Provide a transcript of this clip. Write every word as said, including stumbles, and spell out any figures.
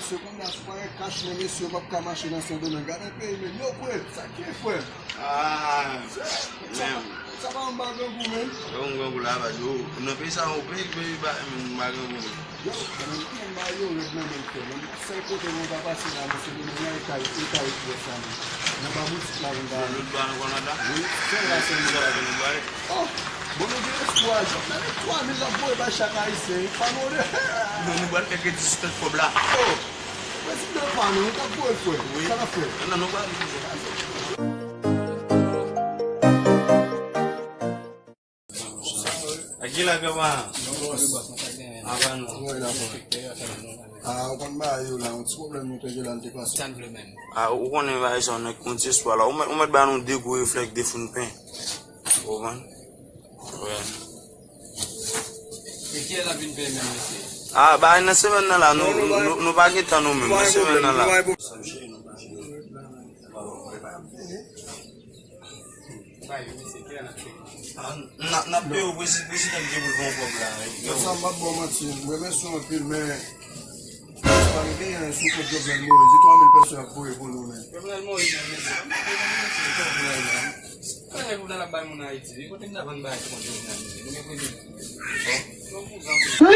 Se konn la, si w pa gen kach, men mesye, w p ap ka mache nan Sendomeng. Gade peyi, men yo kwè, sa ki frè? Ah, men. Sa pa yon bagay pou men. Yon grangou la, pa di, oh, nan peyi sa, yon peyi, peyi ba, men, bagay pou men. Yo, men, men, ba yo, rèd nan men, frè. Men, sèl kote mwen pa pase la, men, se nan yon kay, yon kay frè sa, men. Nan ba boutik la, men, ba. Lòt bò nan Kanada? Wi, sèl la, sèl mwen. Oh, bon, nou gen espwa, Jovenel, twa mil l ap voye bay chak Ayisyen, wi, pa nou de. Nou, nou pral fè kredi sou tèt kòb la. Oh, prezidan pa nou, nou t ap voye, frè. Wi. Sa n ap fè? Non, non, nou pral. Ak ki la, granma? Apa nou. Ah, ou konn bagay yo la, yon ti pwoblèm nou te gen la, nou te pase. Sa n vle menm? Ah, ou konnen bagay sa, nèg, yon ti espwa la. Ou mèt, ou mèt ba nou de gwo reflèk, de foun pen. Ou konprann? Wè. E kiyès ap vin peye menm, mesye? Ah, bagay nan semèn nan la, nou, nou, nou, nou pa gen tan nou menm, nan semèn nan la. Bay yo, mesye, kilè n ap fini? Ah, n ap, n ap peye w, prezi-, prezidan ki te pou l pran kòb la, wi. Nan sa, m p ap ba w manti, m renmen sou anpil, men, pa gen anyen sou kont Jovenel Moïse, se twa mil pèsòn ap voye pou nou, men. Jovenel Moïse, men, mesye, m pa konn mesye Jovenel, non. Konnen Jovenel ap bay moun Ayiti, wi. Kote m ta konn bay kont Jovenel, mesye? Nou gen prezidan. Bon. Nou kouzan pou